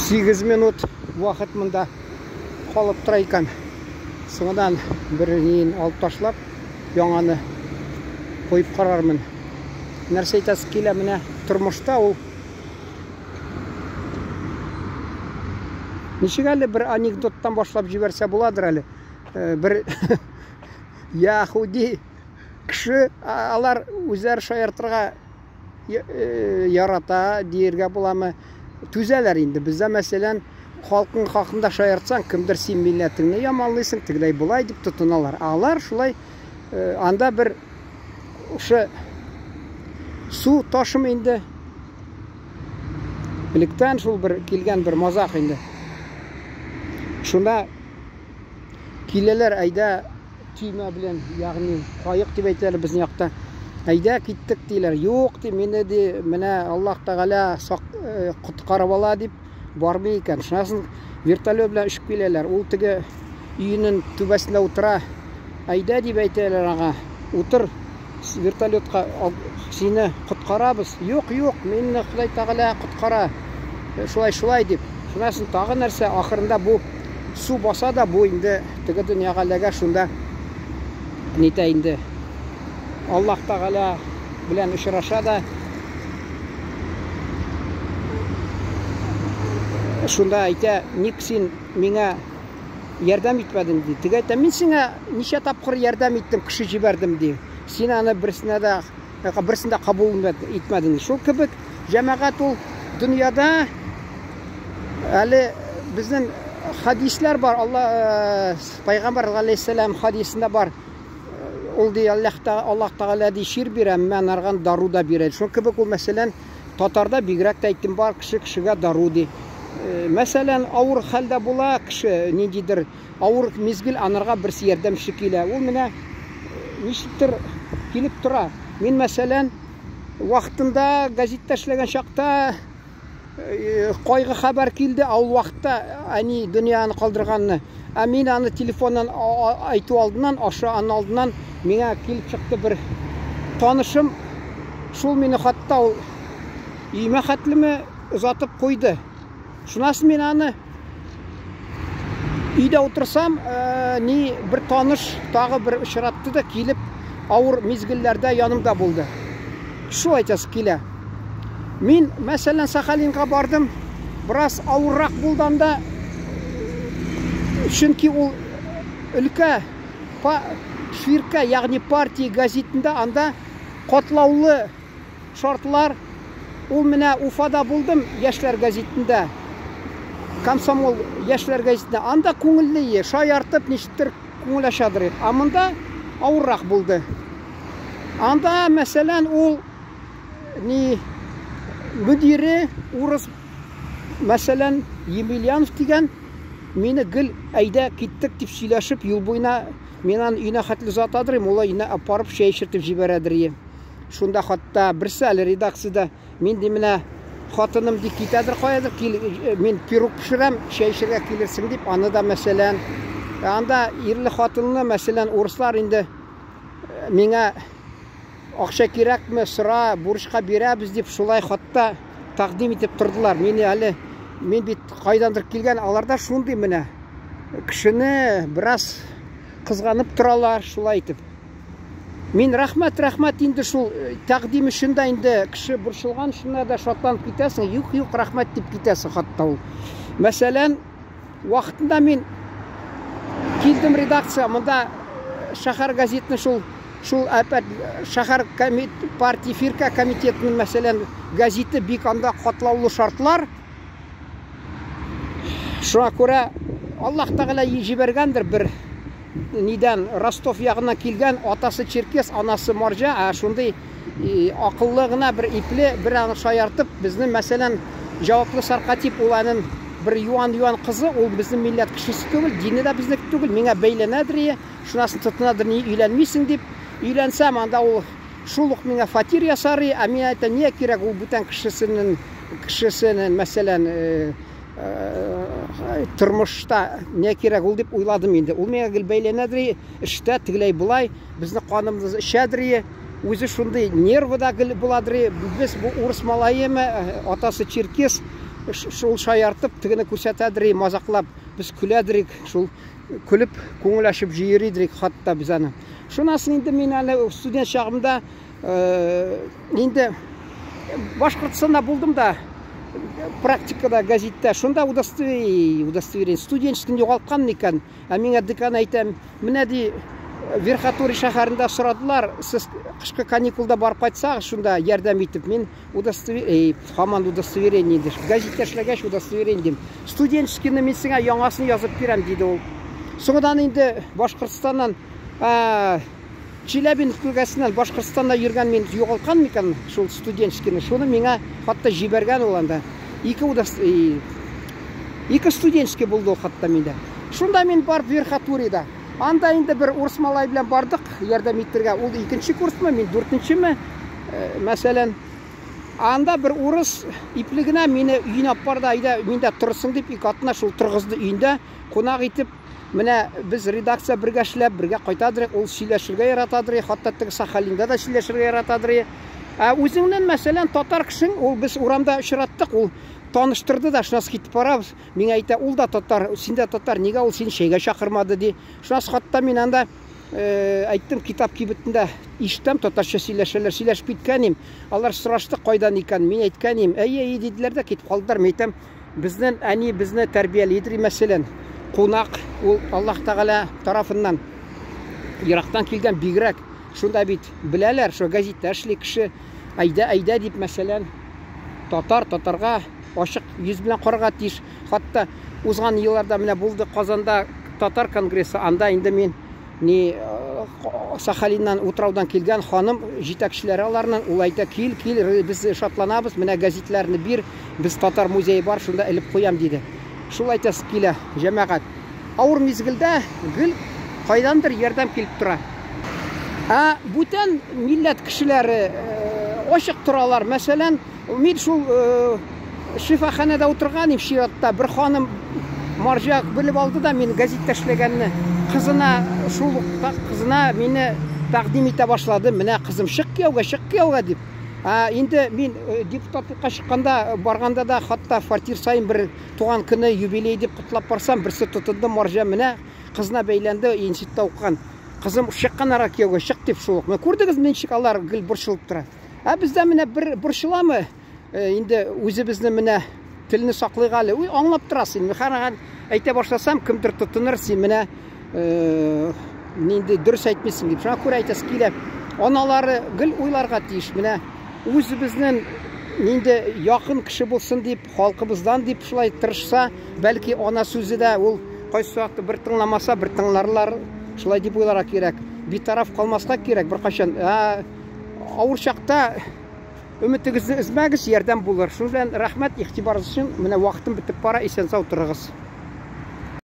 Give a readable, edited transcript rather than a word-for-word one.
8 минут вакыт монда калып тора икән. Соңыннан бер ниен алып ташлап, яңаны куеп карармын. Нәрсә әйтәсе килә, менә тормышта ул Ничек әле бер анекдоттан башлап җибәрсә буладыр әле. Э, бер яһүди кеше алар үзләре шаяртырга э, ярата диергә буламы? Түзәләр инде. Бездә, мәсәлән, халкың хакында шаяртсаң, кемдер син милләтеңне яманлыйсың, тегеләй болай дип тотыналар. Ә алар шулай э, анда бер шушы су ташым инде. Электән шул бер килгән бер мазак инде. Шунда киләләр, әйдә көймә белән, ягъни каек дип әйтәләр безнең якта. Әйдә киттек диләр. Юк ди, мине ди, менә Аллаһ Тәгалә сак э, коткарып ала дип бармый икән. Шуннан соң вертолет белән очып киләләр. Ул теге өенең түбәсендә утыра. Әйдә дип әйтәләр аңа. Утыр вертолетка сине коткарабыз. Юк, юк, мине Ходай Тәгалә коткара. Э, шулай, шулай дип. Шуннан соң тагы нәрсә, ахырында бу су баса да бу инде теге дөньяга эләгә, шунда нитә инде. Аллаһ Тәгалә белән очраша да шунда әйтә, ник син миңа ярдәм итмәдең ди. Теге әйтә, мин сиңа ничә тапкыр ярдәм иттем, кеше җибәрдем ди. Син аны берсенә дә берсен дә кабул итмәдең. Шул кебек җәмәгать ул дөньяда әле безнең хадисләр бар. Алла э, Пайгамбар галәйһиссәлам хадисендә бар. Ул ди Аллаһ Аллаһ Тәгалә ди чир бирә, әмма анарган дару да бирә. Шул кебек ул мәсәлән татарда бигрәк тә әйттем бар кеше кешегә дару ди. Э, мәсәлән, авыр хәлдә була кеше, ниндидер авыр мизгел анарга берсе ярдәмче килә. Ул менә э, ничектер килеп тора. Мин мәсәлән вакытында газетта эшләгән чакта э, кайгы хәбәр килде, ә ул вакытта әни дөньяны калдырганны. Ә мин аны телефоннан әйтү алдыннан, аша аны алдыннан миңа килеп чыкты бер танышым. Шул мине хатта ул өемә хәтлеме озатып куйды. Шуннан соң мин аны өйдә утырсам, э, ни бер таныш тагы бер очратты да килеп авыр мизгелләрдә янымда булды. Шул әйтәсе килә. Мин, мәсәлән, Сахалинга бардым. Бераз авыррак булды анда. Чөнки ул өлкә фирка, ягъни партия газетында анда катлаулы шартлар. Ул менә Уфада булдым, яшьләр газетында. Комсомол яшьләр газетында. Анда күңелле, шаяртып, ничектер күңел ачадыр. Ә монда авыррак булды. Анда, мәсәлән, ул ни мөдире урыс, мәсәлән, Емельянов дигән мине гел әйдә киттек дип сөйләшеп юл буена мин аны өенә хәтле озатадыр, ул өенә апарып чәй эчертеп җибәрәдер. Шунда хатта берсе әле редакциядә мин ди менә хатыным ди китәдер каядыр, кил, мин пирог пешерәм, чәй эчәргә килерсең дип, аны да мәсәлән, анда ирле хатынлы, мәсәлән, урыслар инде миңа акча кирәкме, сора, бурычка бирәбез дип шулай хатта тәкъдим итеп тордылар. Мин әле мин бит кайдандыр килгән, аларда шундый менә кешене бераз кызганып торалар, шулай итеп. Мин рәхмәт, рәхмәт инде шул э, тәкъдим өчен дә инде кеше борчылган шунда да шатланып китәсең. Юк, юк, рәхмәт дип китәсең хатта ул. Мәсәлән, вакытында мин килдем редакция, монда э, шәһәр газетны шул шул әпәт шәһәр комит партия фирка комитетының мәсәлән газеты бик анда катлаулы шартлар. Шуңа күрә Аллаһ Тәгалә җибәргәндер бер нидән Ростов ягыннан килгән, атасы черкес, анасы марҗа, ә шундый акыллы гына бер ипле, бер аны шаяртып, безнең, мәсәлән, җаваплы саркатип ул аның бер юан-юан кызы, ул безнең милләт кешесе түгел, дине дә безнеке түгел, миңа бәйләнәдер ие, шунасын тотынадыр, ни өйләнмисең дип, өйләнсәм, анда ул шул ук миңа фатир ясар, ә мин әйтәм, нигә кирәк ул бүтән кешесенең, кешесенең, мәсәлән, тормышта не кирәк ул дип уйладым инде. Ул миңа гел бәйләнәдер, эштә тегеләй болай, безне канымыз эчәдер, үзе шундый нервы да гел буладыр. Без бу урыс малаемы, атасы черкес, Шул шаяртып, тегене күрсәтәдер, мазаклап, без көләдер, шул көлеп, күңел ачып җыйрыйдыр хатта без аны. Шуннан соң инде мин әле студент чагымда инде Башкортстанда булдым да, практикада газетта, шунда удостоверение, студенческийны югалткан икән. Ә миңа декан әйтәм, менә ди, Верхотурье шәһәрендә сорадылар, сез кышкы каникулда барып кайтсагыз, шунда ярдәм итеп, мин удостоверение, һаман удостоверение инде. Газетта эшләгәч удостоверение дим. Студенческийны мин сиңа яңасын язып бирәм, диде ул. Соңдан инде Башкортстаннан Челябинск өлкәсеннән Башкортстанда йөргән мин югалткан микән шул студенческийны, шуны миңа хатта җибәргән ул анда. Ике студенческий булды ул хатта миндә. Шунда мин барып Верхотурьеда. Анда инде бер урыс малай белән бардык ярдәм итәргә. Ул икенче курсмы, мин дүртенчеме, мәсәлән. Анда бер урыс ипле генә мине өенә алып барды, әйдә, миндә торсын дип, ике атна шул торгызды өендә, кунак итеп. Менә без редакция бергә эшләп, бергә кайтадыр, ул сөйләшергә яратадыр, хатта теге Сахалинда да сөйләшергә яратадыр. Ә үзеңнән, мәсәлән, татар кешең, ул без урамда очраттык, ул таныштырды да, шуннан китеп барабыз. Миңа әйтә, ул да татар, син дә татар, нигә ул сине чәйгә чакырмады, ди. Шуннан хатта мин анда әйттем, китап кибетендә ишетәм, татарча сөйләшәләр, сөйләшеп киткән идем. Алар сорашты, кайдан икән, мин әйткән идем. Әйе, әйе, диделәр дә китеп калдылар. Мин әйтәм, безнең әни безне тәрбиялидер, мәсәлән, кунак ул Аллаһ Тәгалә тарафыннан ерактан килгән бигрәк. Шунда бит беләләр, шул газетта эшли кеше, әйдә, әйдә дип, мәсәлән, татар татарга ачык йөз белән карарга тиеш. Хатта узган елларда менә булды Казанда татар конгрессы, анда инде мин ни Сахалиннан, утраудан килгән ханым җитәкчеләре аларның, ул әйтә, кил, кил, без шатланабыз, менә газетләрне бир, без татар музее бар, шунда элеп куям, диде. Шул әйтәсе килә, җәмәгать. Авыр мизгелдә гел кайдандыр ярдәм килеп тора. Ә бүтән милләт кешеләре ачык торалар. Мәсәлән, мин шул шифаханәдә утырган идем чиратта, бер ханым марҗа белеп алды да мин газетта эшләгәнне. Кызына шул ук кызына мине тәкъдим итә башлады. Менә кызым, чык кияүгә, чык кияүгә дип. Ә инде мин депутатлыкка чыкканда, барганда да хатта фатир саен бер туган көне, юбилей дип котлап барсам, берсе тотынды марҗа менә кызына бәйләнде, институтта укыган. Кызым чыккан ара кияүгә, чык дип шул ук. Менә күрдегезме, ничек алар гел борчылып тора. Ә бездә менә бер борчыламы? Инде үзебезне менә телне саклыйк әле. Уй, аңлап торасың. Мин һәрхәл әйтә башласам, кемдер тотыныр, син менә нинди дөрес әйтмисең дип. Шуңа күрә әйтәсе килә. Аналары гел уйларга тиеш. Менә үзебезнең нинди якын кеше булсын дип, халкыбыздан дип шулай тырышса, бәлки ана сүзе дә ул кайсы вакытта бер тыңламаса, бер тыңларлар. Шулай дип уйларга кирәк. Битараф калмаска кирәк беркайчан. Авыр чакта өметегезне өзмәгез, ярдәм булыр. Шуның белән рәхмәт игътибарыгыз өчен. Менә вакытым бетеп бара, исән-сау торыгыз.